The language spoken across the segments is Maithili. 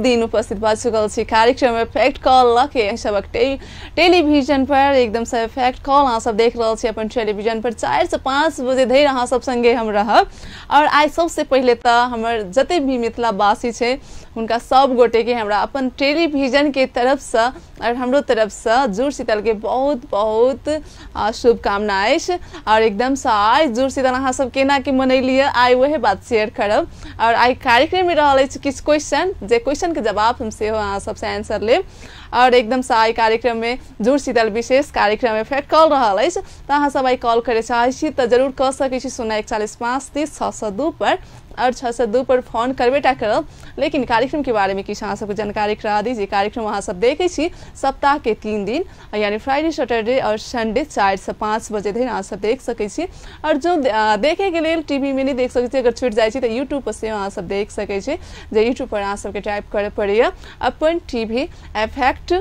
दिन उपस्थित भऽ चुकल छी कार्यक्रम इफेक्ट कॉल लऽ के सबक टेलीविजन पर एकदम से इफेक्ट कॉल अहाँ सब देख रहल छी अपन टेलीविजन पर 4 से 5 बजे धरि अहाँ सब संगे हम रहब। और आइ सबसे पहिले तऽ हमर जते भी मिथिलावासी छै हुनका सब गोटे के हमरा अपन टेलीविजन के तरफ से और हमरो तरफ से जुड़ शीतल के बहुत बहुत शुभकामना अछि। और एकदम से आइ जुड़ शीतल अहाँ सब केना के मनैलियै आइ वएह बात शेयर करब। और आइ कार्यक्रम में रहल अछि किछु क्वेश्चन, जे क्वेश्चन के जवाब हम सेहो अहाँ सबसे आंसर लेब। और एकदम से आइ कार्यक्रम में जुड़ शीतल विशेष कार्यक्रम इफेक्ट कॉल रहल अछि, तऽ अहाँ सब आइ कॉल करे चाहै छी तऽ जरूर कऽ सकै छी 0 41 5 30 602 पर और 602 पर फोन करबे टा करब। लेकिन कार्यक्रम के बारे में किछु अहाँ सबके जानकारी करा दी जे कार्यक्रम अहाँ सब देखै छी सप्ताह के 3 दिन यानी फ्राइडे, सैटरडे और संडे 4 से 5 बजे धरि अहाँ सब देख सकै छी। और जो देखे के लेल टीवी में नहीं देख सकै छी, अगर छूटि जाइ छी तऽ यूट्यूब पर सेहो अहाँ सब देख सकै छी, जे यूट्यूब पर अहाँ सबके टाइप करय पड़ैए अपन TV effect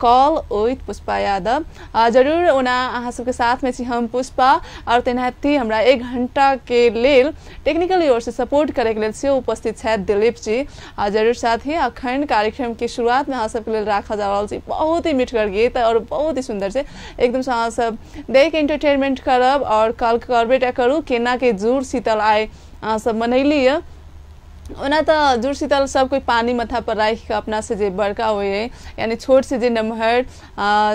call with Pushpa Yadav. जरूर ओना अहाँ सबके साथ में छी हम पुष्पा और तेनाहिते हमरा 1 घंटा के लेल टेक्निकल ओर से सपोर्ट करे के लेल सेहो उपस्थित छथि दिलीप जी। आ जरूर साथ ही अखन कार्यक्रम के शुरुआत में अहाँ सबके लेल राखल जा रहल छै बहुत ही मिठगर गीत और बहुत ही सुंदर छै, एकदम से अहाँ सब देख एंटरटेनमेंट करब और कॉल करबे टा करू केना के जुड़ शीतल आइ अहाँ सब मनैलियै। ओना तऽ जुड़ शीतल सब कोई पानी माथा पर राखि कऽ अपना से जे बड़का होइए यानी छोट से जे नमहर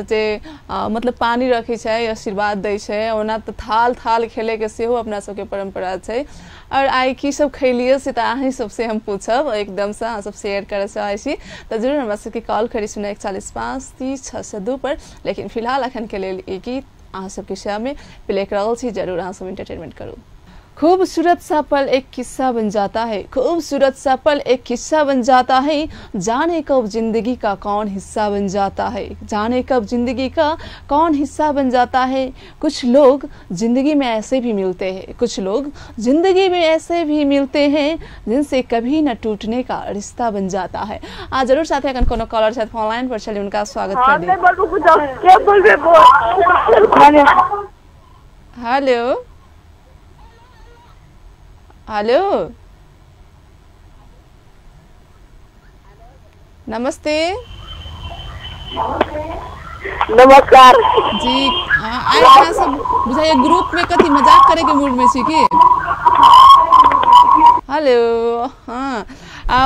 जे मतलब पानी रखै छै आशीर्वाद दै छै। ओना तऽ थाल थाल खेलैके सेहो अपना सबके परम्परा छै। और आइ की सब खैलियै से तऽ अहीं सबसे हम पूछब, एकदम से अहाँ सब शेयर करऽ चाहै छी तऽ जरूर हमरा सबके कॉल करी 0 41 5 30 602 पर। लेकिन फिलहाल अखन के लेल ई गीत अहाँ सबके सेवा प्ले कर रहल छी, जरूर अहाँ सब एंटरटेनमेंट करू। खूबसूरत सा पल एक किस्सा बन जाता है, खूबसूरत सा पल एक किस्सा बन जाता है, जाने कब जिंदगी का कौन हिस्सा बन जाता है, जाने कब जिंदगी का कौन हिस्सा बन जाता है। कुछ लोग जिंदगी में ऐसे भी मिलते हैं, कुछ लोग जिंदगी में ऐसे भी मिलते हैं जिनसे कभी न टूटने का रिश्ता बन जाता है। आ जरूर साथ अखन कोनो कॉलर साथ फोन लाइन पर चलिए उनका स्वागत कर दी। हेलो हेलो, नमस्ते। नमस्कार जी। आइ अहाँ सब बुझाइए ग्रुप में कथी मजाक करे के मूड में छी की? हेलो, हाँ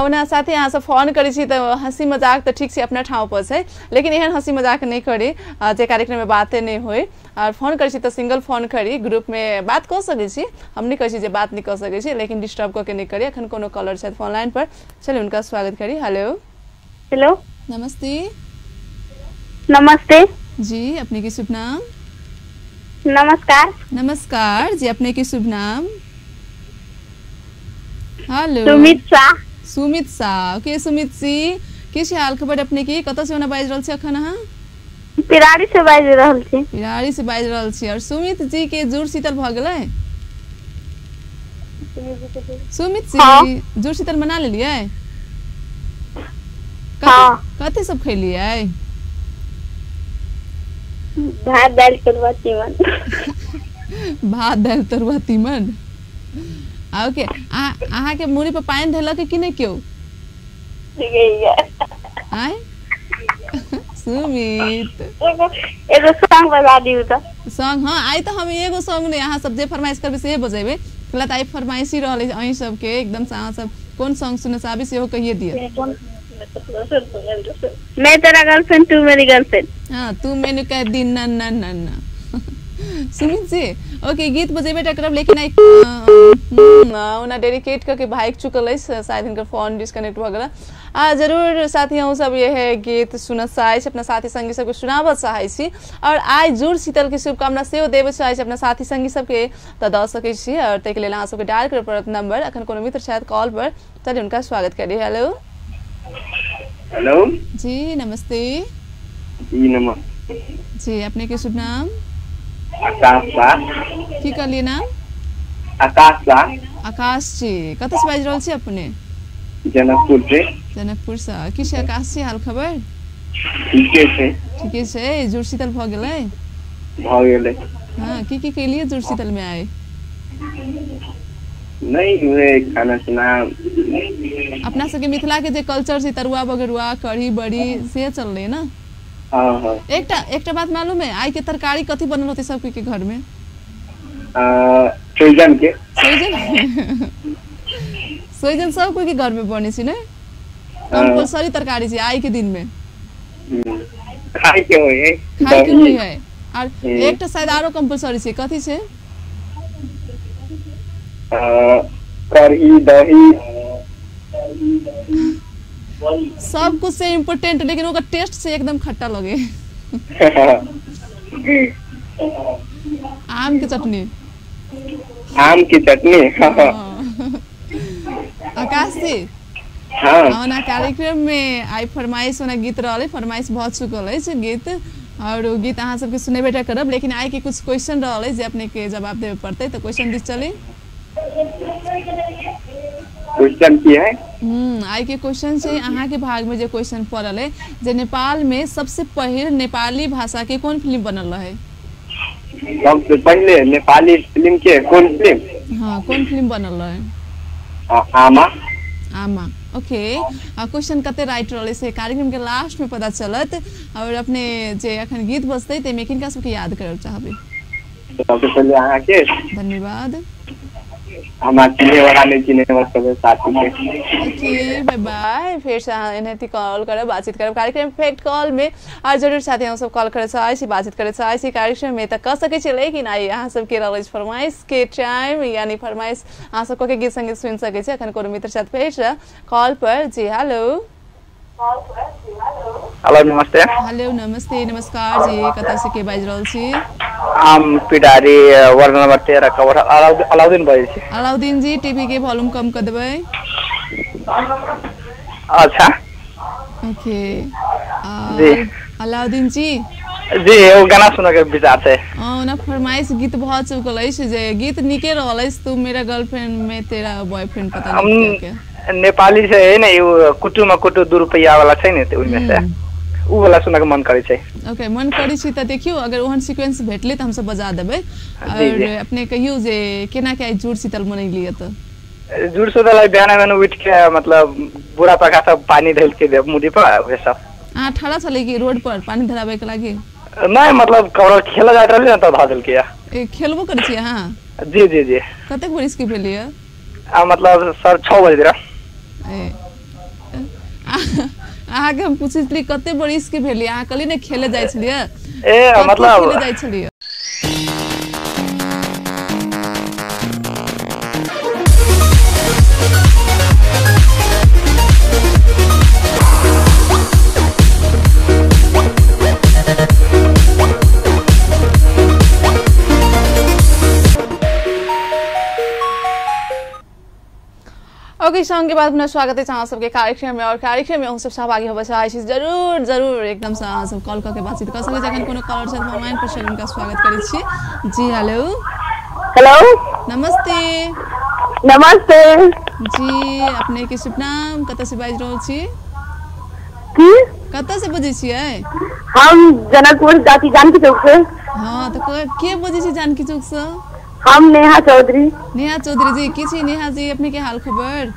ओना साथी अहाँ सब फोन करै छी तऽ हँसी मजाक तऽ ठीक छै अपना ठाउँ पर छै, लेकिन एहन हँसी मजाक नहि करी जे कार्यक्रम में बाते नहि होय। और फोन करै छी तऽ सिंगल फोन करी, ग्रुप में बात कऽ सकै छी, हम नहि कहै छी जे बात नहि कऽ सकै छी, लेकिन डिस्टर्ब कऽ के नहि करी। अखन कोनो कॉलर छथि फोन लाइन पर, चलिए उनका स्वागत करी। हेलो हेलो, नमस्ते। नमस्ते जी, अपने के शुभ नाम? नमस्कार। नमस्कार जी, अपने के शुभ नाम? हेलो, सुमित शाह। सुमित शाह, ओके सुमित जी, की छै हाल खबर अपने के? कतऽ से ओना बाजि रहल छी अखन अहाँ? पिरारी से बाजि रहल छी। पिरारी से बाजि रहल छी। और सुमित जी के जुड़ शीतल भऽ गेलै? सुमित जी, हाँ। जुड़ शीतल मना लेलियै? हाँ। कथी सब खैलियै? भात दालि तरुआ तीमन। भात दालि तरुआ तीमन, ओके। अहाँ के मूड़ी पर पानि धेलक कि नहि केओ? आय सुमित, एगो सॉन्ग बजा दियौ तऽ। सॉन्ग? हाँ, आइ तऽ हम एगो सॉन्ग नहि, अहाँ सब जे फरमाइश करबै से बजेबै। फिलहाल आइ फरमाइशी रहल अछि अहीं सबके, एकदम से अहाँ सब कोन सॉन्ग सुनऽ चाहबै सेहो कहिए दिअ। मैं तेरा गर्लफ्रेंड तू मेरी गर्लफ्रेंड। हाँ, तू मैंने कह दी ना ना ना ना। सुमित जी, ओके गीत बजेबे टा करब, लेकिन आइ ओना डेडिकेट करके भागि चुकल अछि, शायद हिनकर फोन डिस्कनेक्ट भऽ गेल। आ जरूर साथी अहूँ सब यह गीत सुनऽ चाहै छी, अपना साथी संगी सबके सुनाबऽ चाहै छी और आइ जुड़ शीतल के शुभकामना सेहो देबऽ चाहै छी अपना साथी संगी सबके, तऽ दऽ सकै छी। और ताहिके लेल अहाँ सबके डायल करऽ पड़त नंबर। अखन कोनो मित्र छथि कॉल पर, चलिए उनका स्वागत करी। हेलो हेलो जी, नमस्ते जी। नमस्ते जी, अपने के शुभ नाम? आकाश शाह। की कहलियै नाम? आकाश शाह। आकाश जी, कतऽ से बाजि रहल छी अपने? जनकपुर से। जनकपुर से। की छै आकाश जी हाल खबर? ठीके छै। ठीके छै। जुड़ शीतल भऽ गेलै? भऽ गेलै। हाँ, की की केलियै जुड़ शीतल में आइ? नहीं उहे खाना सुना। अपना सबके मिथिला के जे कल्चर छै तरुआ बगरुआ कढ़ी बड़ी से चललै ना। हाँ हाँ। एकटा एकटा बात मालूम है, आई के तरकारी कथी बनल होते सब के घर में? सोइजन के। सोइजन सोइजन सब कोई के घर में बने छै ने, कंपलसरी तरकारी छै आई के दिन में। खाय के होय है, खाय के होय है। और एकटा शायद आरो कंपलसरी छै, कथी छै? कढ़ी दही सब कुछ से इम्पोर्टेंट, लेकिन ओकर टेस्ट से एकदम खट्टा लगे। आम के चटनी। आम की चटनी। आकाश जी हाँ, ओना कार्यक्रम में आई फरमाइश ओना गीत रहलै, फरमाइश भऽ चुकल अछि गीत, और ओ गीत अहाँ सबके सुनेबे करब, लेकिन आई के कुछ क्वेश्चन रहलै जे अपने के जवाब देबे पड़तै, तो क्वेश्चन दिस चली। क्वेश्चन की है? आई के क्वेश्चन छै अहाँ के भाग में जे क्वेश्चन पड़ल है जे नेपाल में सबसे पहिल नेपाली भाषा के कौन फिल्म बनल रहे? सबसे पहले नेपाली फिल्म के कौन फिल्म? हाँ, कौन फिल्म बनल रहे? आमा। आमा। ओके, क्वेश्चन कते राइट रहलै से कार्यक्रम के लास्ट में पता चलत। और अपने जे अखन गीत बजतै ते में किनका सबके याद करब चाहबै? सबसे पहले अहाँ के धन्यवाद। हमारा चिन्हे वाला नहीं चिन्हे वाला सब साथी के। ओके, बाय बाय। फिर से अहाँ एनाहिते कॉल करब, बातचीत करब कार्यक्रम फैक्ट कॉल में। और जरूर साथी हम सब कॉल करे चाहै छी, बातचीत करे चाहै छी कार्यक्रम में तऽ कऽ सकै छी, लेकिन आइ अहाँ सबके रहल अछि फरमाइश के टाइम, यानी फरमाइश अहाँ सब के गीत संगीत सुनि सकै छी। अखन कोनो मित्र साथ फेर से कॉल पर। जी हेलो। हेलो नमस्ते। हेलो नमस्ते, नमस्कार जी, कतऽ से के बाजि रहल छी? हम Pidari ward number 13 cover Alauddin बाजै छी। अलाउद्दीन जी टीवी के वॉल्यूम कम कर देबै। अच्छा ओके जी। अलाउद्दीन जी जी एगो गाना सुनऽ के विचार छै। ओना फरमाइश गीत भऽ चुकल अछि, जे गीत नीके रहल अछि, तू मेरा गर्लफ्रेंड में तेरा बॉयफ्रेंड पता नहीं क्या। नेपाली से है ने यो कुटुमा कुटु 2 रुपैया वाला छै ने, ओहिमे से उ वाला सुनऽ के मन करै छै। ओके, मन करै छै तऽ देखियौ अगर ओहन सीक्वेंस भेटलै तऽ हमसब बजा देबै। और अपने कहियौ जे केना के आइ जुड़ शीतल मनैलियै? तऽ जुड़ शीतल आइ बिहान बिहान उठि के मतलब बुढ़ा पाका सब पानी ढेल के दे मुड़ी पर, उहे सब। अहाँ ठाढ़ा छलै कि रोड पर पानी धराबै के लागि? नहीं, मतलब ककरो खेलऽ जाइत रहलै ने तब धऽ देलकै। ए खेलबो करै छियै अहाँ? जी जी जी। कतेक बरिस के भेलियै? मतलब सर 6 बजे रह। अहाँके हम पूछली कते बरिस के भेलियै, अहाँ कहली ने खेले जाइ छलियै। ए मतलब खेले जाइ छलियै। ओके, सॉन्ग के बाद पुनः स्वागत है अहाँ सबके कार्यक्रम में। और कार्यक्रम में हम सब सहभागी होबऽ चाहै छी, जरूर जरूर एकदम से अहाँ सब कॉल करके बातचीत कर सकै छी। अखन कोनो कॉलर छथि ऑनलाइन पर, हुनका स्वागत करै छी। जी हेलो। हेलो नमस्ते। नमस्ते जी, अपने के शुभ नाम, कतऽ से बाजि रहल छी? की कतऽ से बजै छियै? हम जनकपुर जाति जानकी चौक से। हाँ तऽ के बजै छी जानकी चौक से? हम नेहा चौधरी। नेहा चौधरी जी, की छी नेहा जी अपने के हाल खबर?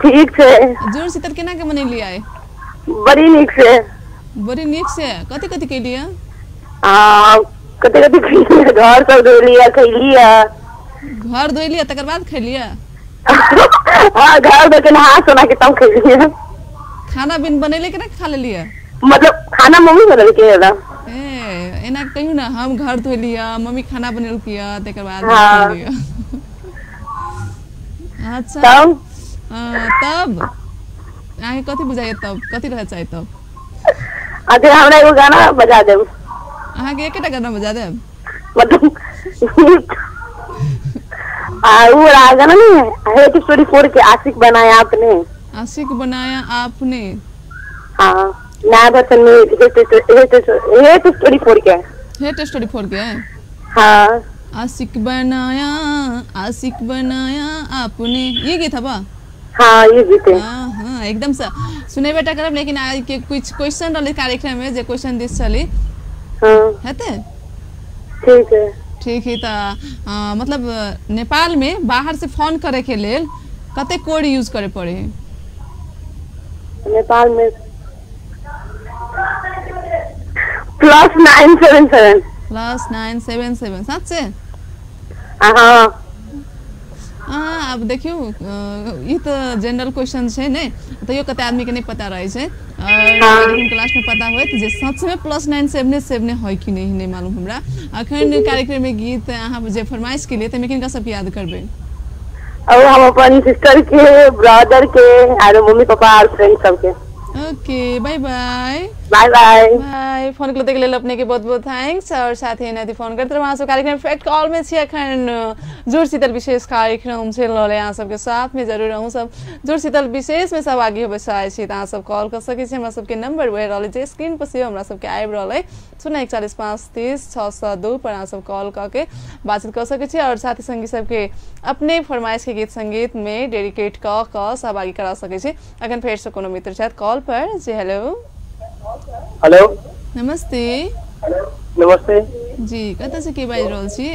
ठीक छै। जुड़ शीतल केना के मनेलियै? बड़ी नीक से। बड़ी नीक से? कथी कथी केलियै? कथी कथी केलियै, घर सब धोलियै, खैलियै। घर धोलियै तकर बाद खैलियै? हाँ, घर धो के नहा सोना के तब खैलियै। खाना बिन बनेले के ना खा लेलियै? मतलब खाना मम्मी बनेलकै ना। ए एना कहियौ ना, हम घर धोलियै, मम्मी खाना बनेलकै तकर बाद खैलियै। अच्छा तब तब अहाँके कथी बुझाइए, तब कथी रहै चाही तब? अच्छा हमरा एगो गाना बजा देब। अहाँके एकेटा गाना बजा देब? मतलब आ वो गाना नहीं है हेट स्टोरी 4 के आशिक बनाया आपने। आशिक बनाया आपने। हाँ, नया वर्जन में हेट स्टोरी 4 के। हेट स्टोरी 4 के है? हाँ। आशिक बनाया आपने, ये गीत है बा? हाँ ये गीत है। हाँ हाँ एकदम से सुने बेटा करब, लेकिन आज के कुछ क्वेश्चन रहले कार्यक्रम में, जे क्वेश्चन दिस चली। हाँ हेते ठीक है। ठीक है। त मतलब नेपाल में बाहर से फोन करे के लेल कते कोड यूज करे पड़े है? नेपाल में +977। +977 सात से? हाँ। अब देखियो ई त जनरल क्वेश्चन छै ने, तैयो कते आदमी के नहीं पता रहे छै। और क्लास में पता होत जे सच में +977 है कि नहीं, नहीं मालूम हमरा। अखन कार्यक्रम में गीत अहाँ जे फरमाइश के लिए त किनका सब याद करबै? और हम अपन सिस्टर के, ब्रदर के, और मम्मी पापा और फ्रेंड सब के। Okay, bye bye. Bye bye. Bye. Phone के लेल अपने के बहुत बहुत thanks. और साथ ही एनाहिते फोन करते रहू। अहाँ सब कार्यक्रम फैक्ट कॉल में छी। अखन जुड़ शीतल विशेष कार्यक्रम चलि रहल है अहाँ सबके साथ में। जरूर अहूँ सब जुड़ शीतल विशेष में सहभागी होबे चाहै छी त अहाँ सब कॉल कर सकै छी। हमरा सबके नंबर वह रहल जे स्क्रीन पर सेहो हमरा सबके आबि रहल है 041 5 30 602 पर अहाँ सब कॉल कऽ के बातचीत कऽ सकै छी। और साथी संगी सबके अपने फरमाइश के गीत संगीत में डेडिकेट कऽ कऽ सहभागी करा सकै छी। अखन फेर से कोनो मित्र छथि कॉल पर। जी हेलो। हेलो, नमस्ते। नमस्ते जी, कतऽ से के बाजि रहल छी?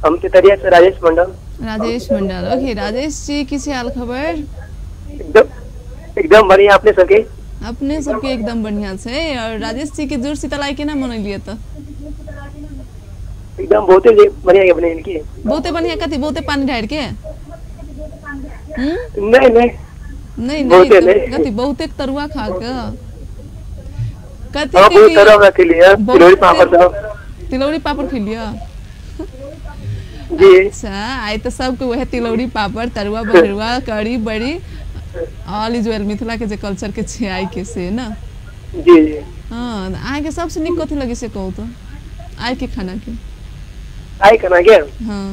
हम तेतरिया से राजेश मंडल। राजेश मंडल, ओके। राजेश जी, की हाल खबर? एकदम बढ़िया। अपने सबके? अपने सबके एकदम बढ़िया छै। और राजेश जी के जुड़ शीतल आइ केना मनैलियै त? एकदम बहुते बढ़िया के बने इनकी। बहुते बढ़िया कथी? बहुते पानी ढारि के? नहीं नहीं नहीं नहीं, कथी बहुते तरुआ खा के? कथी तिलौरी पापड़ सब। तिलौरी पापड़ खेलियै जी? अच्छा, आइ त सबके वह तिलौरी पापड़, तरुआ बघरुआ, कढ़ी बड़ी, ऑल is well Mithila के जे कल्चर के छै आइ के से ना जी जी। हाँ, अहाँके सबसे नीक कथी लगे से कहू तो आइ के खाना के? आइ खाना के? हाँ,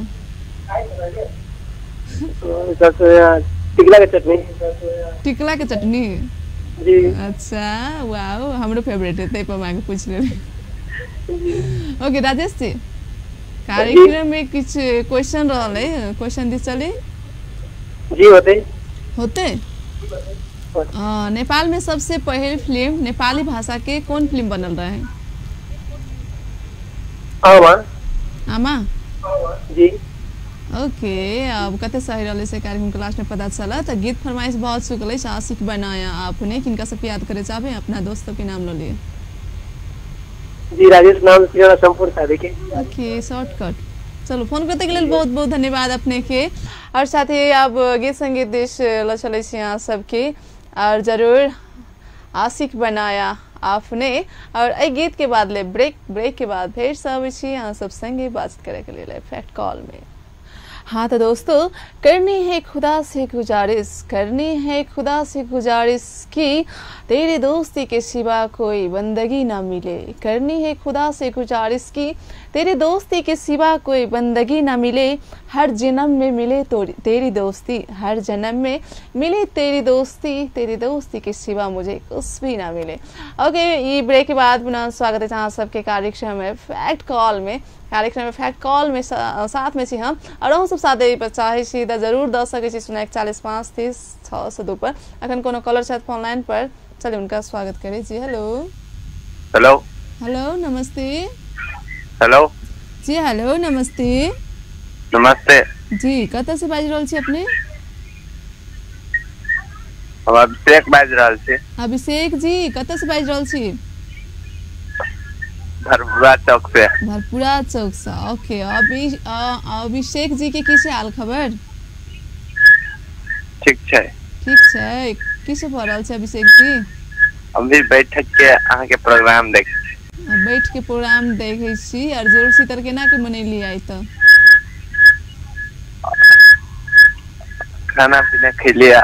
सबसे टिकला के चटनी। टिकला के चटनी जी। अच्छा, वाओ, हमरो फेवरेट है, तै पर मांगे पूछ लेली। ओके राजेश जी, कार्यक्रम में किछ क्वेश्चन रहल है, क्वेश्चन this चली जी? होते होते। नेपाल में सबसे पहले फिल्म नेपाली भाषा के कौन फिल्म बनल रहे? आमा। आमा जी। ओके, अब कते सही रहले से कार्यक्रम के लास्ट में पता चला। तो गीत फरमाइश बहुत चुकल है, आशिक बनाया आपने, किनका सब याद करे चाहबे? अपना दोस्त सबके नाम ल लिए। जी, राजेश नाम से संपूर्ण साथी के। Okay, shortcut. चलो, फोन करते के लेल बहुत बहुत धन्यवाद अपने के। और साथ ही अब गीत संगीत देश ल चलै छी अहाँ सबके। और जरूर आशिक बनाया आपने, और एहि गीत के बाद ले ब्रेक, ब्रेक के बाद फेर से अबै छी अहाँ सब संगे बातचीत करे के लेल फैक्ट कॉल में। हाँ तो दोस्तों, करनी है खुदा से गुजारिश, करनी है खुदा से गुजारिश कि तेरी दोस्ती के सिवा कोई बंदगी ना मिले। करनी है खुदा से गुजारिश कि तेरी दोस्ती के सिवा कोई बंदगी ना मिले। हर जन्म में मिले तो तेरी दोस्ती, हर जन्म में मिले तेरी दोस्ती, तेरी दोस्ती के सिवा मुझे कुछ भी ना मिले। ओके, ये ब्रेक के बाद पुनः स्वागत है जहाँ सबके कार्यक्रम में फैक्ट कॉल में। कार्यक्रम में फैक्ट कॉल में साथ में छी हम, और अहूँ सब साथ पर चाहै छी तऽ जरूर दऽ सकै छी 041 5 30 602 पर। अखन कोनो कॉलर छथि फोन लाइन पर, चलिए उनका स्वागत करै छी। हेलो। हेलो। हेलो, नमस्ते। हेलो जी, हेलो, नमस्ते। नमस्ते जी, कतऽ से बाजि रहल छी अपने? हम अभिषेक बाजि रहल छी। अभिषेक जी, कतऽ से बाजि रहल छी? भरपुरा चौक से। भरपुरा चौक से, ओके। अभिषेक जी के की छै हाल खबर? ठीक छै। ठीक छै। की सब भऽ रहल छै अभिषेक जी? अभी बैठक के अहाँ के प्रोग्राम देख छी। बैठ के प्रोग्राम देखै छी। और जरूर शीतल केना के मनेली आइ तऽ? खाना पीना खेलिया।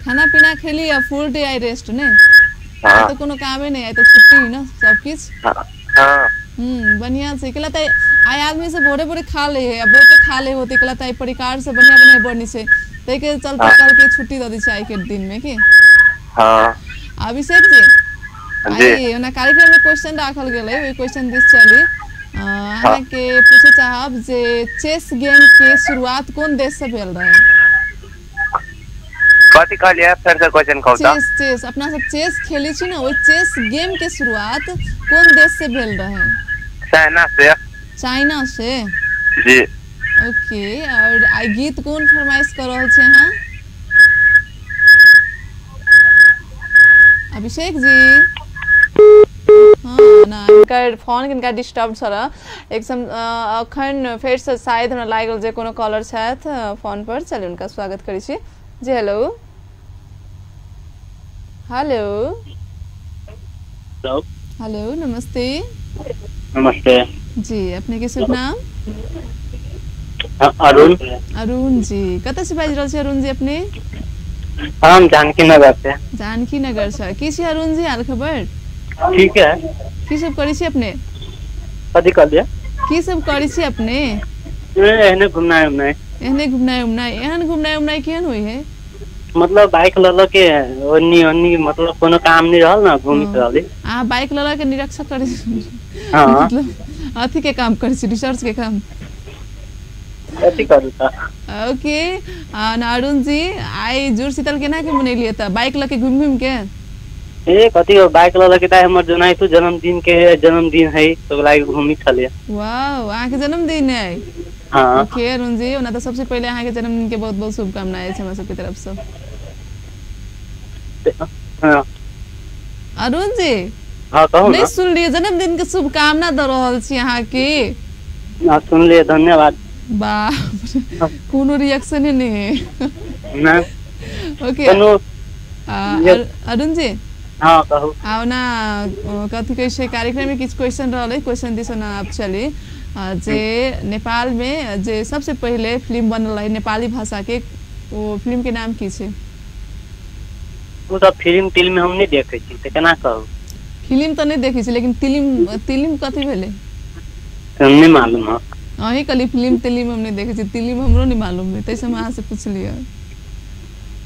खाना पीना खेली आ फुल डे I rest ने? हाँ। तो कोनो कामे नहीं आइ तो छुट्टी ही ना सब किछ। हाँ। बढ़िया से केला त आइ आदमी से भोरे भोरे खा ले है, बहुते खा ले होते केला त परिकार से बढ़िया बढ़िया बनी छै, तै के चलते कल के छुट्टी दऽ दै छै आइ के दिन में की। हाँ। अभिषेक जी, आइ ओना कार्यक्रम में क्वेश्चन राखल गेलै, ओहि क्वेश्चन दिस चली। अहाँ के पूछे चाहब जे चेस गेम के शुरुआत कोन देश से भेल रहे? कथी कहलियै? फेर से क्वेश्चन कहू त। चेस, चेस अपना सब चेस खेलै छी ना, ओहि चेस गेम के शुरुआत कोन देश से भेल रहे? चाइना से। चाइना से जी। ओके, और आई गीत कोन फरमाइश कर रहल छी अहाँ? अभिषेक जी। हाँ ना, हिनकर फोन किनका डिस्टर्ब छल एकदम। अखन फेर से शायद हमरा लागल जे कोनो कॉलर छथि फोन पर। चलू हुनका स्वागत करै छी। जी हेलो। हेलो हेलो हेलो, नमस्ते। नमस्ते जी, अपने के शुभ नाम? अरुण। अरुण जी, कतऽ से बाजि रहल छी अरुण जी अपने? हम जानकी नगर से। जानकी नगर से। की छी अरुण जी हाल खबर? ठीक है। की सब करै छी अपने? कथी कहलियै? की सब करै छी अपने? एहने घुमनाइ उमनाइ। एहने घुमनाइ उमनाइ। एहन घुमनाइ उमनाइ केहन होइ है? मतलब बाइक लऽ के ओन्नी ओन्नी, मतलब कोनो काम नहीं रहल ना, घूमित रहली। अहाँ बाइक लऽ के निरीक्षक करै छी? हाँ। मतलब अथी के काम करै छी, रिसर्च के काम? कथी करू तऽ। ओके अरुण जी, आइ जुड़ शीतल केना के मनेलियै तऽ? बाइक लऽ के घुमि घुमि के? ए कथी हो, बाइक लऽ के तऽ हमर जोनाइतो जन्मदिन के जन्मदिन है तो लागि घूमी छलियै। वाह, अहाँके जन्मदिन है? हाँ। ओके अरुण जी, ओना तऽ सबसे पहिले अहाँके जन्मदिन के बहुत बहुत शुभकामना अछि हमरा सबके तरफ से। हाँ। अरुण जी। हाँ कहू नहीं सुनलियै, जन्मदिन के शुभकामना दऽ रहल छी अहाँके। हाँ सुनलियै, धन्यवाद। बाप, कोनो रिएक्शन नहीं है ना। ओके अरुण जी। हाँ कहू। आ ओना कथी कहै छै, कार्यक्रम में किछु क्वेश्चन रहलै, क्वेश्चन दिस ओना आप चली जे नेपाल में जे सबसे पहिले फिल्म बनल रहै नेपाली भाषा के, ओ फिल्म के नाम की छै? ओ सब फिल्म तिल्म हम नहीं देखै छी तऽ केना कहू? फिल्म तऽ नहीं देखै छी, लेकिन तिलिम तिलिम कथी भेलै? नहीं मालूम है। अहीं कहली फिल्म तिलिम हम नहीं देखै छी, तिलिम हमरो नहीं मालूम है, तैसे हम अहाँ से पुछलियै।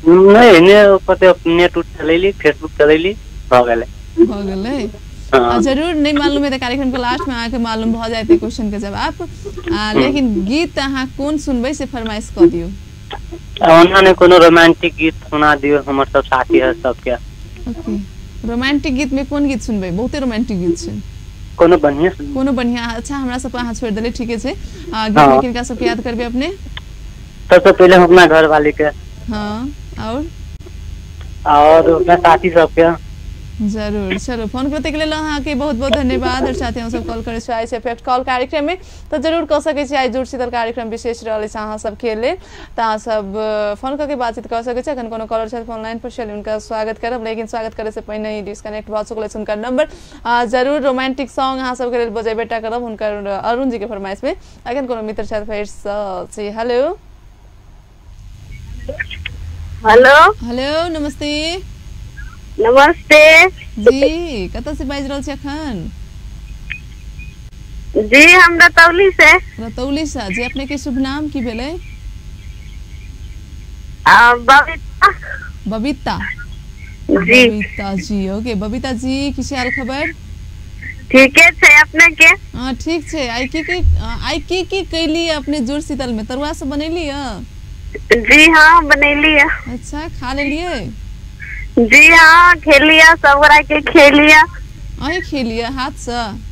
नहीं ने कते नेट उट चलैली, फेसबुक चलैली, भऽ गेलै। भऽ गेलै। जरूर नहीं मालूम है तऽ कार्यक्रम के लास्ट में अहाँके मालूम भऽ जायत क्वेश्चन के जवाब। लेकिन गीत अहाँ कोन सुनबै से फरमाइश कऽ दियौ। ओना ने कोनो रोमांटिक गीत सुना दियौ हमर सब साथी है सबके। ओके, रोमांटिक गीत में कोन गीत सुनबै? बहुते रोमांटिक गीत छै। कोनो बढ़िया, कोनो बढ़िया। अच्छा, हमरा सब अहाँ छोड़ि देलै, ठीके छै। गीत में किनका सबके याद करबै अपने? सबसे पहिले हम अपना घर वाली के। हाँ, और अपना साथी सबके। जरूर। चलो फोन करते के लेल अहाँके बहुत बहुत धन्यवाद। और साथी हम सब कॉल करै छी आइ इफेक्ट कॉल कार्यक्रम में तऽ जरूर कऽ सकै छी। आइ जुड़ शीतल कार्यक्रम विशेष रहल अछि अहाँ सबके लेल, तऽ अहाँ सब फोन करके बातचीत कऽ सकै छी। अखन कोनो कॉलर छथि फोन लाइन पर, चलि हुनका स्वागत करब, लेकिन स्वागत करे से पहिने ही डिस्कनेक्ट भऽ चुकल अछि हुनकर नंबर। जरूर रोमांटिक सॉन्ग अहाँ सबके लेल बजेबे टा करब हुनकर अरुण जी के फरमाइश में। अखन कोनो मित्र छथि फेर से। हेलो हेलो हेलो, नमस्ते। नमस्ते जी, कतऽ से बाजि रहल छी अखन? जी हम रतौली से। रतौली से जी, अपने के शुभ नाम की भेलै? बबीता। बबीता जी। बबीता जी, ओके बबीता जी, की हाल खबर? ठीके छै, अपने के? हाँ ठीक छै। आइ की की कैली अपने जुड़ शीतल में? तरुआ सब बनेली? जी हाँ बनेली। अच्छा, खा लेलियै? जी हाँ खेलिया, सब गोरा के खेलिया। अहीं खेलिया हाथ से?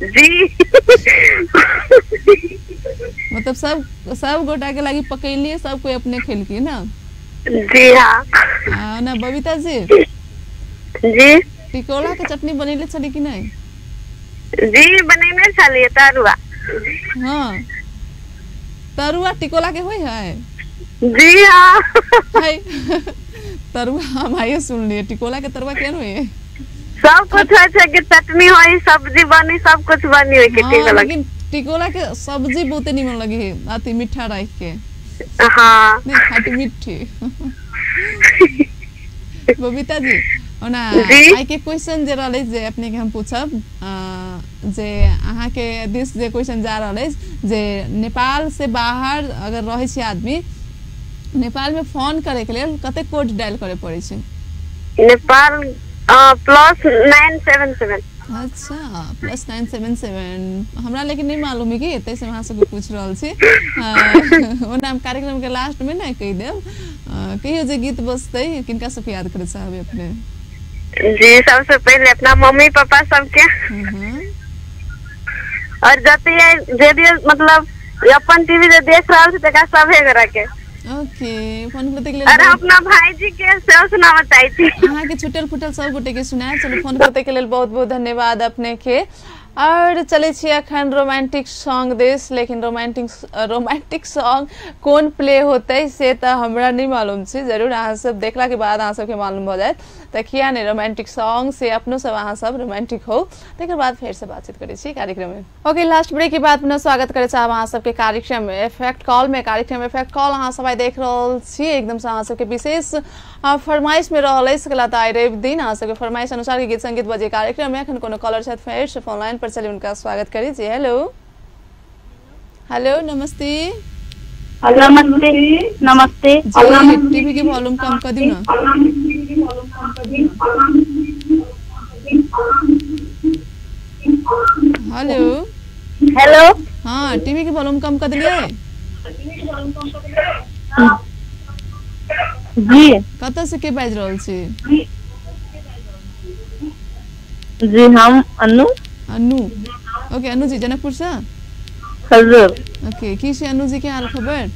जी। मतलब सब सब गोटा के लागी पकैलिए, सब कोई अपने खेलकी ना? जी हाँ। ना बबीता जी। जी टिकोला के चटनी बनेले छली कि नहीं? जी बनेने छलिए तरुआ। हाँ तरुआ टिकोला के होई है? जी हाँ। तरुआ हम आइए सुन लिए, टिकोला के तरुआ केहन होई है? सब कुछ होइ छै कि चटनी होई, सब्जी बनी, सब कुछ बनी होई के टिकोला। लेकिन टिकोला के सब्जी बहुते निमन लगे है, अति मीठा राख के। हाँ नहीं खाटी मीठी। बबीता जी ओना आइ के क्वेश्चन जे रहलै जे अपने के हम पूछब, जे अहाँ के दिस जे क्वेश्चन जा रहल अछि जे नेपाल से बाहर अगर रहै छै आदमी, नेपाल में फोन करे के लेल कते कोड डायल करे पड़ै छै? नेपाल +977। अच्छा +977 हमरा लेकिन नहीं मालूम है कि तैसे अहाँ सबके पूछ रहल छी। ओना हम कार्यक्रम के लास्ट में ना कहि देब। कहियो जे गीत बजतै किनका सबके याद करे चाहबै अपने? जी सबसे पहले अपना मम्मी पापा सबके, और जते रेडियो मतलब अपन टीवी जे देख रहल छै तकरा सभे गोरा के। ओके, फोन करते के लेल और अपना भाईजी के सेहो सुनाबऽ चाहै छी। अहाँ के छुटल फुटल सब गोटे के सुनाए। चलू फोन करते के लेल बहुत बहुत धन्यवाद अपने के। और चले छी अखन रोमांटिक सॉन्ग देश, लेकिन रोमांटिक सॉन्ग कोन प्ले होते से तो हमरा नहीं मालूम छै, जरूर अहाँ सब देखला के बाद अहाँ सबके मालूम भऽ जायत। तऽ किया नहीं रोमांटिक सॉन्ग से अपनो सब अहाँ सब रोमांटिक हो, तकर बाद फेर से बातचीत करै छी कार्यक्रम में। ओके, लास्ट ब्रेक के बाद पुनः स्वागत करै चाहब अहाँ सबके कार्यक्रम में इफेक्ट कॉल में। कार्यक्रम इफेक्ट कॉल अहाँ सब आइ देख रहल छी, एकदम से अहाँ सबके विशेष फरमाइश में रहल अछि। कला तऽ आइ रवि दिन अहाँ सबके फरमाइश अनुसार गीत संगीत बजे कार्यक्रम में। एखन कोनो कॉलर छथि फेर से फोन लाइन पर, चलिए उनका स्वागत करी। जी हेलो। हेलो नमस्ते। नमस्ते। नमस्ते। जी टीवी के वॉल्यूम कम कर दियो ना। हेलो। हेलो। हाँ टीवी के वॉल्यूम कम कर दिलिए। जी कतऽ से के बाजि रहल छी? जी हम अनु। अनु, ओके अनु जी जनकपुर से? हजुर। ओके, की छै अनु जी के हाल खबर?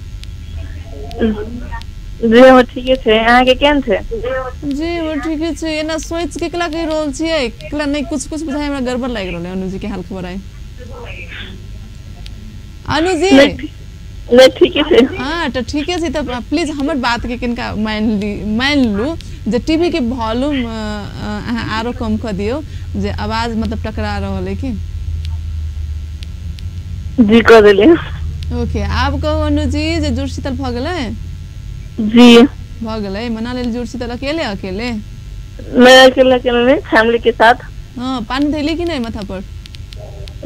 जी हम ठीके छै, अहाँ के केहन छै? जी वो ठीके छै। एना सोच के केला कहि रहल छियै, केला नहीं कुछ कुछ बुझाइ हमरा गड़बड़ लागि रहल है। अनु जी के हाल खबर आइ। अनु जी नहीं ठीके छै। हाँ तो ठीके छै, तऽ प्लीज हमर बात के किनका मान लू जे टीवी के वॉल्यूम अहाँ आरो कम कऽ दियौ, जे आवाज मतलब टकरा रहल है की। जी कऽ देलियै। ओके, आब कहू अनु जी जे जुड़ शीतल भऽ गेलै? जी भऽ गेलै। मना लेल जुड़ शीतल अकेले अकेले? मैं अकेले अकेले नहीं, फैमिली के साथ। हाँ, पानी धैली कि नहीं माथा पर?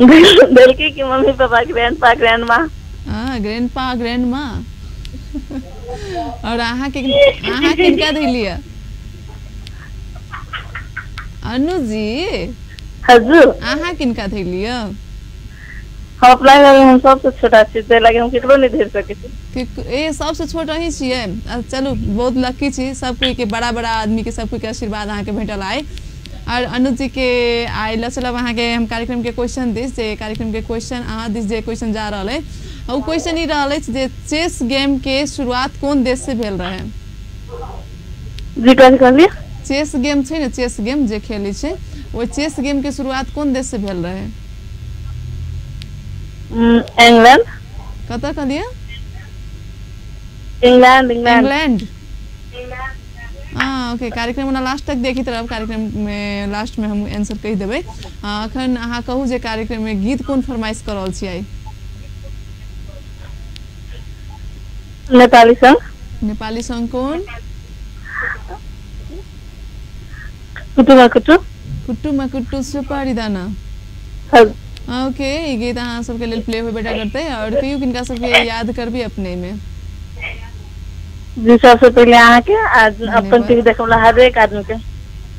धैलकी कि मम्मी पापा ग्रैंड पा ग्रैंड माँ। हाँ ग्रैंड पा ग्रैंड माँ। और अहाँ के अहाँ किनका धैलियै अनु जी? हजुर। अहाँ किनका धैलियै? हम अपना घर में हम सबसे छोटा छी, ताहि लागी हम केकरो नहीं धरि सकै छी। ए सबसे छोट अहीं छियै? चलू बहुत लकी छी, सब कोई के बड़ा बड़ा आदमी के सब कोई के आशीर्वाद अहाँ के भेटल आइ। और अनु जी के आइ लऽ चलब अहाँ के हम कार्यक्रम के क्वेश्चन दिस, जे कार्यक्रम के क्वेश्चन अहाँ दिस जे क्वेश्चन जा रहल है ओ क्वेश्चन ई रहल अछि जे चेस गेम के शुरुआत कोन देश से भेल रहे? जी कथी कहलियै? चेस गेम छै ने, चेस गेम जे खेलै छै, ओहि चेस गेम के शुरुआत कोन देश से भेल रहे? इंग्लैंड। कतऽ कहलियै? England. England. England. हाँ ओके, कार्यक्रम ओना लास्ट तक देखैत रहब, कार्यक्रम में लास्ट में हम आंसर कहि देबै। अखन अहाँ कहू जे कार्यक्रम में गीत कोन फरमाइश कऽ रहल छी आइ? नेपाली सॉन्ग। नेपाली सॉन्ग कोन? कुटुमा कुटु। कुटुमा कुटु सुपारी दाना। ओके, ई गीत अहाँ सबके लेल प्ले होबे करतै। और कहियो किनका सबके याद करबी अपने में? जी सबसे पहले अहाँ के अपन टीवी देखे वाला हरेक आदमी के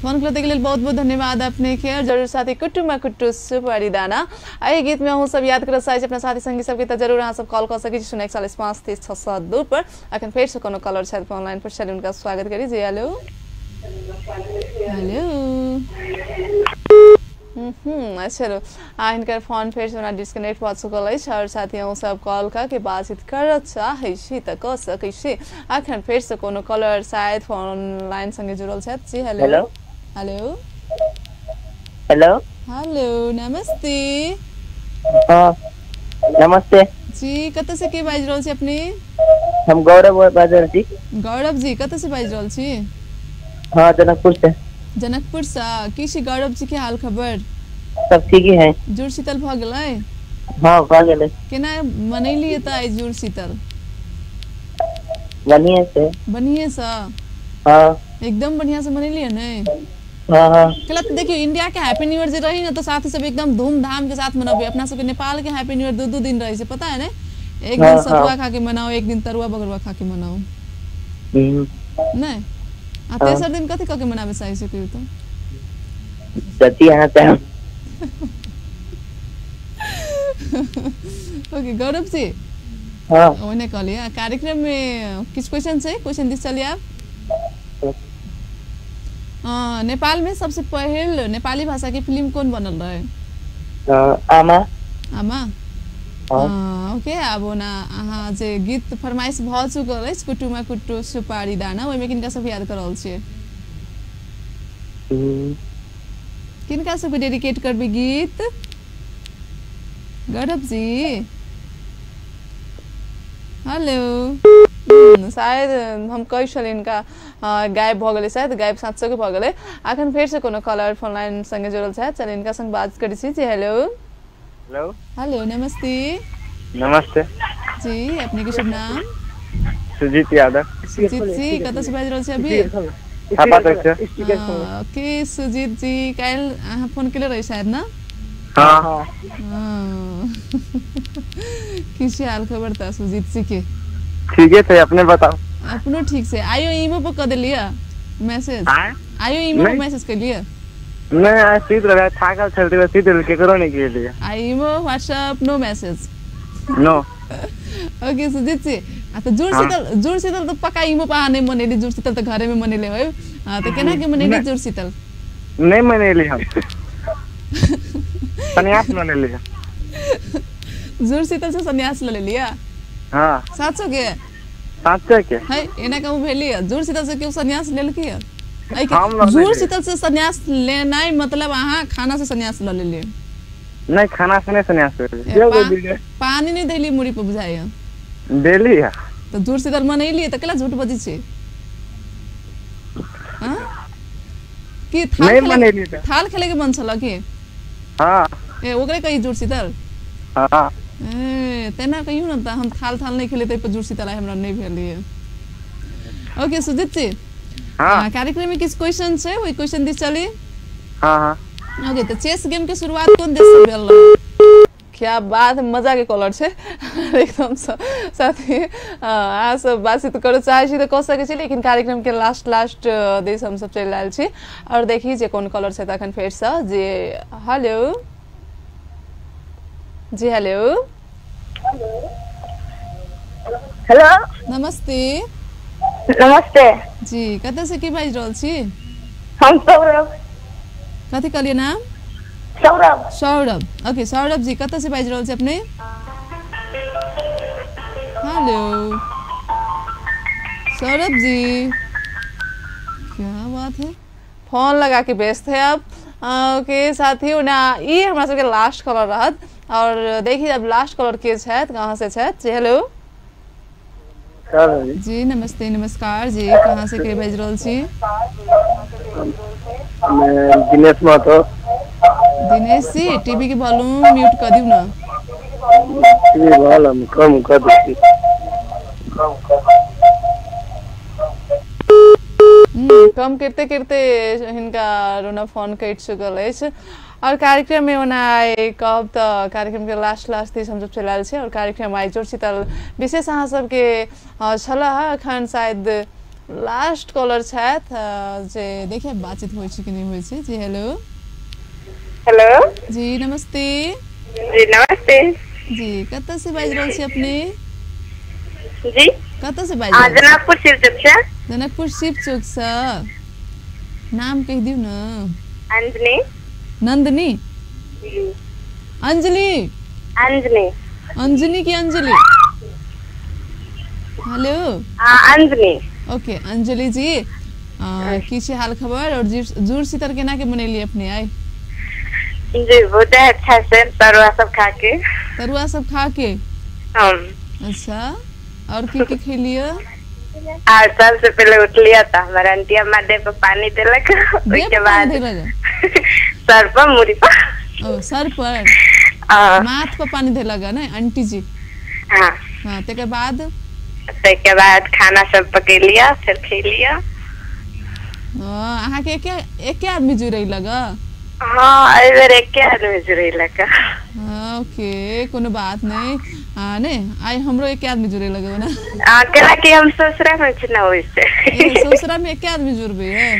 फोन करते के लेल बहुत बहुत धन्यवाद अपने के। और जरूर साथी कुटुमा कुटु सुपारी दाना एहि गीत में अहूँ सब याद करऽ चाहै छी अपना साथी संगी सबके, तऽ जरूर अहाँ सब कॉल कऽ सकै छी 0 1 5 3 6 7 2 पर। अखन फेर से कोनो कॉलर छथि फोन लाइन पर, चलि उनका स्वागत करी। जी हेलो। हेलो। चलो हिनकर फोन फेर से डिस्कनेक्ट भऽ चुकल अछि। और साथी अहूँ सब कॉल कऽ के बातचीत करऽ चाहै छी तऽ कऽ सकै छी। अखन फेर से कोनो कॉलर शायद फोन लाइन संगे जुड़ल छथि। जी hello. Hello. Hello. Hello. Hello नमस्ते। हाँ नमस्ते जी, कतऽ से के बाजि रहल छी अपने? हम गौरव बाजि रहल छी। गौरव जी कतऽ से बाजि रहल छी? हाँ जनकपुर से। जनकपुर से। की छी गौरव जी के हाल खबर? सब ठीक ही है। जुड़ शीतल भऽ गेलै? हाँ भऽ गेलै। केना मनैलियै तऽ आइ जुड़ शीतल? बढ़िया से। बढ़िया से? हाँ एकदम बढ़िया से मनैलियै ने? हाँ हाँ। कल तो देखियो इंडिया के हैप्पी न्यू ईयर जे रही ना तो साथी सब एकदम धूमधाम के साथ मनबे। अपना सबके नेपाल के हैप्पी न्यू ईयर 2-2 दिन रहे छै, पता है ने? एक दिन सतुआ खा के मनाओ, एक दिन तरुआ बगरुआ खा के मनाओ। नहीं आ तेसर दिन कथी कह के मनाबे चाहै छै कहियो तो? जति अहाँ चाहब। ओके गौरव जी। हाँ ओने कहलियै कार्यक्रम में किछु क्वेश्चन छै, क्वेश्चन दिस चलिए आप। नेपाल में सबसे पहिल नेपाली भाषा के फिल्म कौन बनल रहे? आमा। आमा ओके। आब ओना अहाँ जे गीत फरमाइश भऽ चुकल अछि कुटुमा कुट्टू सुपारी दाना, ओहिमे किनका सब याद कर रहल छियै? किनका सबके डेडिकेट करबै गीत गौरव जी? हेलो, शायद हम कहै छलियै हिनका गायब भऽ गेलै, शायद गायब साँचोके भऽ गेलै। अखन फेरसँ कोनो कॉलर फोन लाइन संगे जुड़ल छथि, चल हिनका संग बात करै छी। जी हेलो। हेलो। हेलो नमस्ते। नमस्ते जी, अपने के शुभ नाम? सुजीत यादव। सुजीत जी कतऽ से बाजि रहल छी अभी? ओके सुजीत जी, काल्हि अहाँ फोन केले रही शायद ना? हाँ। की छै हाल खबर तऽ सुजीत जी के? ठीके छै, अपने बताओ। अपनो ठीक छै। आइयो ईमो पर कऽ देलियै मैसेज? आइयो ईमो पर मैसेज केलियै? नहीं, आज सुति रहै, थाकल छल तऽ सुति रहल, केकरो नहीं केलियै। I imo WhatsApp no message? No. Okay Sujit ji, आ तऽ जुड़ शीतल, जुड़ शीतल तऽ पक्का ईमो पर अहाँ नहि मनेली, जुड़ शीतल तऽ घरे में मनेले होय, तऽ केना के मनेली जुड़ शीतल? नहीं मनेली हम, सन्यास मनेली। जुड़ शीतल से सन्यास ल लेलियै? हाँ। साँचो के? साँचो के। है एना कहूँ भेली, जुड़ शीतल से क्यों सन्यास लेलकी? जुड़ शीतल से सन्यास लेनाइ मतलब अहाँ खाना से सन्यास ल लेलियै? नहीं, खाना से नहीं सन्यास लेलियै। पानी नहीं देली मुड़ी पर बुझाइए? देली है। तऽ जुड़ शीतल मनेलियै तऽ केला झूठ बजै छै? हाँ की थाल खेले के मन छल की? हाँ। ए ओकरे कही जुड़ शीतल? हाँ। ए तेना कहियौ ने तऽ हम थाल थाल नहीं खेले तै पर जुड़ शीतल हमरा नहीं भेलियै। ओके सुजीत जी, हाँ कार्यक्रम में किछ क्वेश्चन छै, ओहि क्वेश्चन दिस चली? हाँ हाँ। ओके तऽ चेस गेम के शुरुआत कोन देश से भेल रहे? क्या बात, मजा के कॉलर छै एकदम साथी। अहाँ सब बातचीत करऽ चाहै छी तऽ कऽ सकै छी, लेकिन कार्यक्रम के लास्ट लास्ट दिस हम सब चलि आयल छी और देखी जे कोन कॉलर छै तखन फेरसँ। जी हेलो। जी हेलो। हेलो नमस्ते। नमस्ते जी, कतऽ से की बाजि रहल छी? हम सौरभ। कथी कहलियै नाम? सौरभ। सौरभ, ओके सौरभ जी कतऽ से बाजि रहल छी अपने? हेलो सौरभ जी, क्या बात है, फोन लगा के व्यस्त है अब। ओके साथी, ओना ई हमरा सबके लास्ट कॉलर रहत और देखिए अब लास्ट कॉलर के छथि, कहाँ से छथि? जी हेलो। जी नमस्ते। नमस्कार जी, कहाँ से के बाजि रहल छी? दिनेश महतो। दिनेश जी टीवी के वॉल्यूम म्यूट कर दिउ ना। टीवी वॉल्यूम कम कर दी। कम करते करते हिनका रोना फोन कटि चुकल अछि। और कार्यक्रम में ओना आइ कहब तऽ कार्यक्रम के लास्ट लास्ट दिस हमसब चलि आयल छी और कार्यक्रम आइ जुड़ शीतल विशेष अहाँ सबके छल। अखन शायद लास्ट कॉलर छथि जे देखिए बातचीत होइ छै कि नहि होइ छै। जी हेलो। हेलो जी नमस्ते। जी नमस्ते। जी कतऽ से बाजि रहल छी अपने? जी कतऽ से बाजि रहल? जनकपुर शिव चौक से। जनकपुर शिव चौक से। नाम कहि दियौ ने। अंजनी। नंदनी? अंजलि। अंजनी। अंजनी की अंजलि? हेलो अंजनी। ओके अंजलि जी, की छै हाल खबर और जुड़ शीतल केना के मनेली अपने आइ? जी बहुत अच्छा से, तरुआ सब खा के। तरुआ सब खा के? हम। अच्छा और की की खेलिए? और सबसे पहले उठलिए तो हमारा आंटी अम्मा देह पर पानी देलक, ओहिके बाद सर पर मुड़ी पर। ओ सर पर, माथ पर पानी देलक ने आंटी जी? हाँ। हाँ तकर बाद? तकर बाद खाना सब पकेलिए फिर खेलिए। अहाँ के एके आदमी जुड़ैलक? हाँ एहि बेर एके आदमी जुड़ैलक। ओके कोनो बात नहीं। हाँ नहीं आई हमरो एके आदमी जुड़े लगे ना। केला कि हम ससुरा में छी ना, ओइसे ससुरा में एके आदमी जुड़बे है?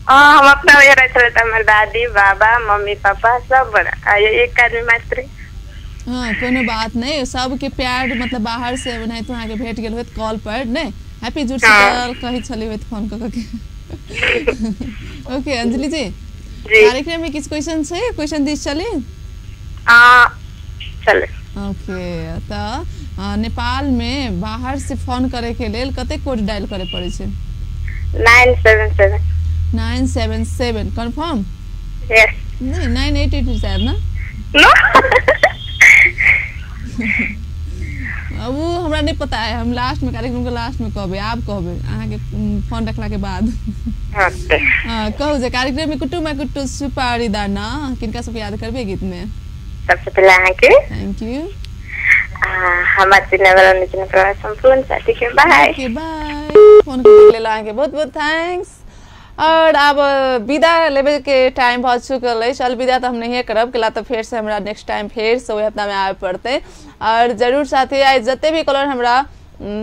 हाँ हम अपना वजह रहे त हमर दादी बाबा मम्मी पापा सब बड़ा, एक आदमी मात्र। हाँ कोनो बात नहीं, सबके प्यार मतलब बाहर से ओनाहितो अहाँके भेट गेल होत कॉल पर नहीं, हैप्पी जुड़ शीतल कहै छली होत फोन कऽ के। ओके अंजलि जी, कार्यक्रम में किछु क्वेश्चन छै, क्वेश्चन दिस चली? छलै। ओके, तऽ नेपाल में बाहर से फोन करे के लेल कते कोड डायल करे पड़े छै? 977। 977 कंफर्म? यस। नहीं, 988 शायद ना? नो। वो हमरा नहीं पता है, हम लास्ट में कार्यक्रम के लास्ट में कहबे, आप कहबे अहाँ के फोन रखला के बाद। ओके। कहू जे कार्यक्रम में कुट्टू मा कुट्टू सुपारी दाना किनका सब याद करबे गीत में? सबसे पहले अहाँ के thank you. हमार चिन्ह वाला निचने पर संपूर्ण साथी के बाय। ओके बाय। फोन करके लेल अहाँ के बहुत बहुत thanks. और अब विदा लेवे के टाइम भऽ चुकल अछि। अलविदा तऽ हम नहिए करब, कैला तऽ फेर से हमरा नेक्स्ट टाइम फेर से ओहि हफ्ता में आबे पड़तै। और जरूर साथी आइ जते भी कॉलर हमरा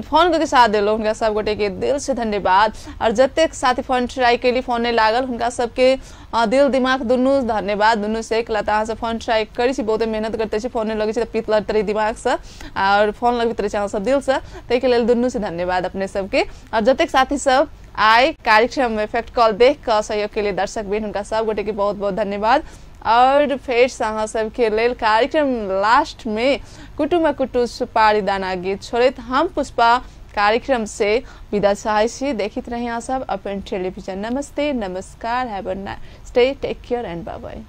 फोन करके साथ देलहुँ हुनका सब गोटे के दिल से धन्यवाद। और जतेक साथी फोन ट्राई केली फोन नहीं लागल हुनका सबके दिल दिमाग दुनू धन्यवाद दुनू से। कैला तऽ अहाँ सब फोन ट्राई करै छी, बहुते मेहनत करते छी, फोन नहीं लगै छै तऽ पीत लड़ैत रहै दिमाग से और फोन लगबैत रहै छै अहाँ सब दिल से, ताहिके लेल दुनू से धन्यवाद अपने सबके। और जतेक साथी सब आइ कार्यक्रम में फैक्ट कॉल देख कऽ सहयोग के लिए दर्शक बिन हुनका सब गोटे के बहुत बहुत धन्यवाद। और फेर से अहाँ सबके लेल कार्यक्रम लास्ट में कुटुमा कुटु सुपारी दाना गीत छोड़ैत हम पुष्पा कार्यक्रम से विदा चाहै छी। देखैत रही अहाँ सब अपन टेलीविजन। नमस्ते, नमस्कार, have a nice day, take care and bye bye.